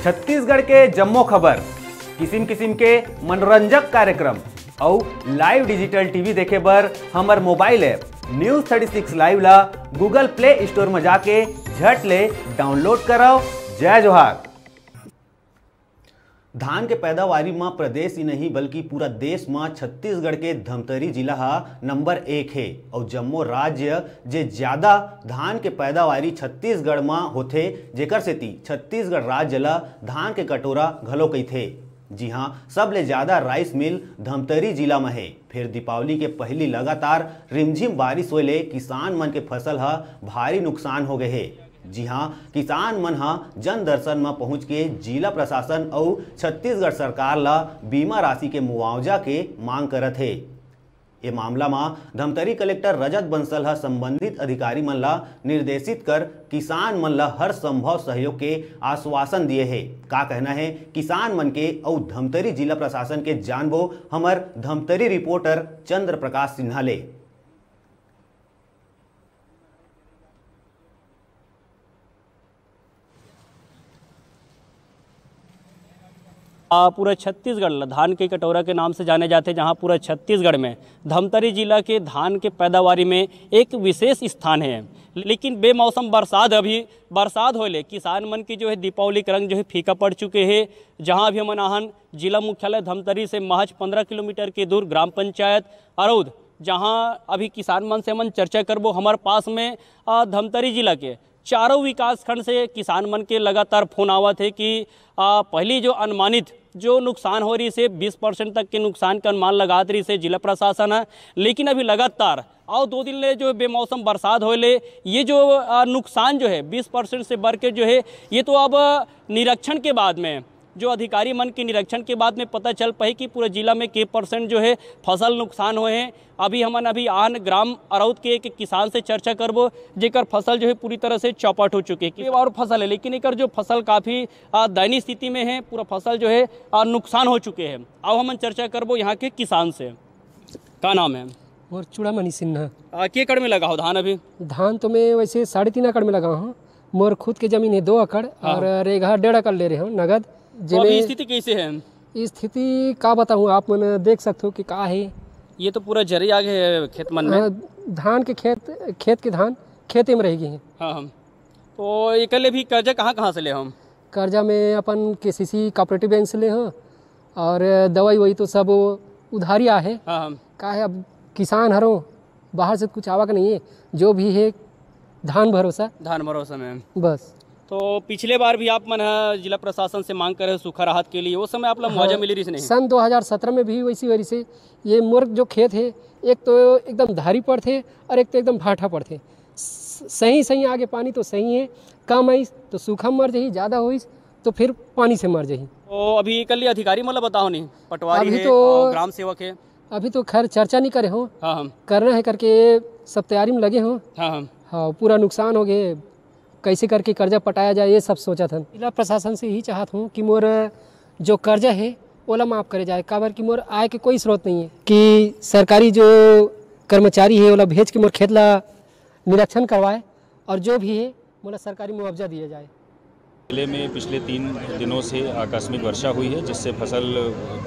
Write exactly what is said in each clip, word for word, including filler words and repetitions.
छत्तीसगढ़ के जम्मो खबर, किसिम किसिम के मनोरंजक कार्यक्रम अउ live digital T V देखे बर हमर mobile app News Thirty Six Live ला Google Play Store म जाके झट ले download करव। जय जोहार। धान के पैदावारी म प्रदेश ही नहीं बल्कि पूरा देश म छत्तीसगढ़ के धमतरी जिला ह नंबर एक हे अउ जम्मो राज्य जे ज्यादा धान के पैदावारी छत्तीसगढ़ म होथे, जेकर सेती छत्तीसगढ़ राज्य ल धान के कटोरा घलो कहिथे। जी हां, सबले ज्यादा rice mill धमतरी जिला म हे। फेर दीपावली के पहिली लगातार रिमझिम बारिश होए ले किसान मन के फसल ह भारी नुकसान हो गए हे। जी हां, किसान मन ह जन दर्शन म पहुंच के जिला प्रशासन अउ छत्तीसगढ़ सरकार ल बीमा राशि के मुआवजा के मांग करत हे। ए मामला म धमतरी कलेक्टर रजत बंसल ह संबंधित अधिकारी मन ल निर्देशित कर किसान मन ल हर संभव सहयोग के आश्वासन दिए हे। का कहना हे किसान मन के अउ धमतरी जिला प्रशासन के, जानबो हमर धमतरी रिपोर्टर चंद्र प्रकाश सिन्हा ले। आ, पूरा छत्तीसगढ़ ल धान के कटोरा के नाम से जाने जाथे, जहां पूरा छत्तीसगढ़ में धमतरी जिला के धान के पैदावारी में एक विशेष स्थान है। लेकिन बेमौसम बरसात, अभी बरसात होए ले किसान मन के जो है दीपावली के रंग जो है फीका पड़ चुके हैं। जहां अभी हमन आहन जिला मुख्यालय धमतरी से महज पन्द्रह किलोमीटर के दूर ग्राम पंचायत अरौद, जहां अभी किसान मन से हमन चर्चा करबो। हमारे पास में आ, धमतरी जिला के चारों विकास खंड से किसान मन के लगातार फोन आवत हे कि आ, पहली जो अनुमानित जो नुकसान हो रहिस हे, बीस परसेंट तक के नुकसान के अनुमान लगात रहिस हे जिला प्रशासन ह, लेकिन अभी लगातार अउ दो दिन ले जो बेमौसम बरसात होए ले ये जो आ, नुकसान जो है बीस परसेंट से बढ़ के जो है, ये तो अब निरीक्षण के बाद में, जो अधिकारी मन के निरीक्षण के बाद में पता चल पाही कि पूरा जिला में के परसेंट जो है फसल नुकसान होए हे। अभी हमन अभी आन ग्राम अरौद के एक किसान से चर्चा करबो, जेकर फसल जो है पूरी तरह से चौपट हो चुके हे। ये और फसल है, लेकिन एकर जो फसल काफी आ, दयनीय स्थिति में है, पूरा फसल जो है आ, नुकसान हो चुके हैं। अब हमन चर्चा करबो यहाँ के किसान से। का नाम है? मोर चूड़ामणि सिन्हा। आ, के एकड़ में लगा हो धान अभी? धान तो मैं वैसे साढ़े तीन एकड़ में लगा हूँ। मोर खुद के जमीन है दो एकड़ हाँ। और रेगहा डेढ़ एकड़ ले रहे हो नगद। तो अभी जेमे स्थिति कैसे है? स्थिति का बताऊँ, आप मन देख सकते हो कि का है। ये तो पूरा जरी आगे है खेत मन में। हाँ, धान के खेत, खेत के धान खेते में रह गए हैं। हाँ, हम तो एकर ले भी कर्जा कहाँ, कहाँ से ले हम? कर्जा में अपन केसीसी कोऑपरेटिव बैंक से ले हो और दवाई वही तो सब उधारी आहे। हाँ, हम का है, अब किसान हरो, बाहर से कुछ आवक नहीं है, जो भी है धान भरोसा। धान भरोसा में। बस। तो पिछले बार भी आप मन ह जिला प्रशासन से मांग करे हो सूखा राहत के लिए, वो समय आप ला मुआवजा हाँ, मिली रहिस नहीं? सन दो हज़ार सत्रह में भी वैसी वजह से ये मोर जो खेत है, एक तो एकदम धारी पड़थे और एक तो एकदम भाठा पड़थे। स-, सही सही आगे पानी तो सही है, कम आइस तो सूखा मर जाही, ज़्यादा होइस तो फिर पानी से मर जाही। तो अभी एकर लिए अधिकारी मन ला बताओ नहीं, पटवारी अभी है तो और ग्राम सेवक है। अभी तो खैर चर्चा नहीं करे हो, हाँ, हम करना है करके सब तैयारी में लगे हो। हाँ, हम हाँ, पूरा नुकसान हो गए, कैसे करके कर्जा पटाया जाए, ये सब सोचत हन। जिला प्रशासन से यही चाहत हूँ कि मोर जो कर्जा है, ओला माफ करे जाए, काबर कि मोर आय के कोई स्रोत नहीं है। कि सरकारी जो कर्मचारी है, ओला भेज के मोर खेत ला निरीक्षण करवाए और जो भी है, मोला सरकारी मुआवजा दिया जाए। जिले में पिछले तीन दिनों से आकस्मिक वर्षा हुई है, जिससे फसल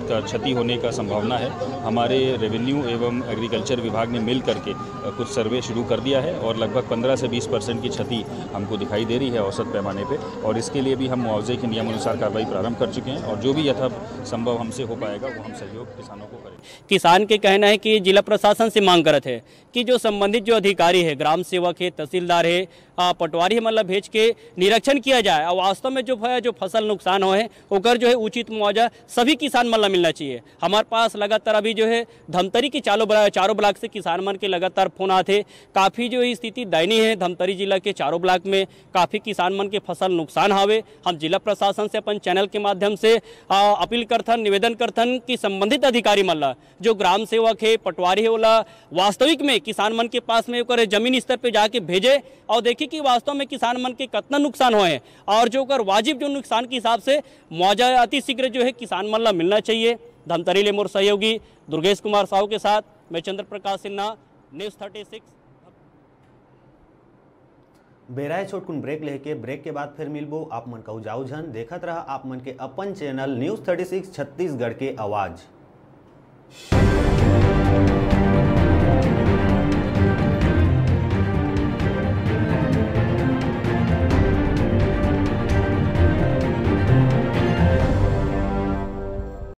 का क्षति होने का संभावना है। हमारे रेवेन्यू एवं एग्रीकल्चर विभाग ने मिल करके, अ, कुछ सर्वे शुरू कर दिया है और लगभग पन्द्रह से बीस परसेंट की क्षति हमको दिखाई दे रही है औसत पैमाने पे, और इसके लिए भी हम मुआवजे के नियमानुसार कार्रवाई प्रारंभ कर चुके हैं और जो भी यथासंभव हमसे हो पाएगा, वो हम सहयोग किसानों को करेंगे। किसान के कहना है कि जिला प्रशासन से मांग करत है कि जो संबंधित जो अधिकारी है, ग्राम सेवक है, तहसीलदार है, आ, पटवारी मन ला भेज के निरीक्षण किया जाए और वास्तव में जो फ-, जो फसल नुकसान होए है, ओकर जो है उचित मुआवजा सभी किसान मन ला मिलना चाहिए। हमारे पास लगातार अभी जो है धमतरी के चारों ब्ला-, चारों ब्लॉक से किसान मन के लगातार फोन आते, काफ़ी जो है स्थिति दयनीय है। धमतरी जिला के चारों ब्लॉक में काफ़ी किसान मन के फसल नुकसान हावे। हम जिला प्रशासन से अपन चैनल के माध्यम से, आ, अपील करथन, निवेदन करथन कि संबंधित अधिकारी मन ला, जो ग्राम सेवक है, पटवारी है, ओला वास्तविक में किसान मन के पास में ओकर जमीन स्तर पे जाके भेजे और देखे कि वास्तव में किसान मन के कितना नुकसान होए है और जो ओकर वाजिब जो नुकसान के हिसाब से मुआवजा अति शीघ्र जो है किसान मन ला मिलना चाहिए। धमतरी ले मोर सहयोगी दुर्गेश कुमार साहू के साथ मैं Chandra Prakash Sinha, news thirty six. बेरा हे छोटकुन ब्रेक लेके, ब्रेक के बाद फिर मिलबो। आप मन कहू जाऊ झन, देखत रहा आप मन के अपन channel news thirty six Chhattisgarh के आवाज़।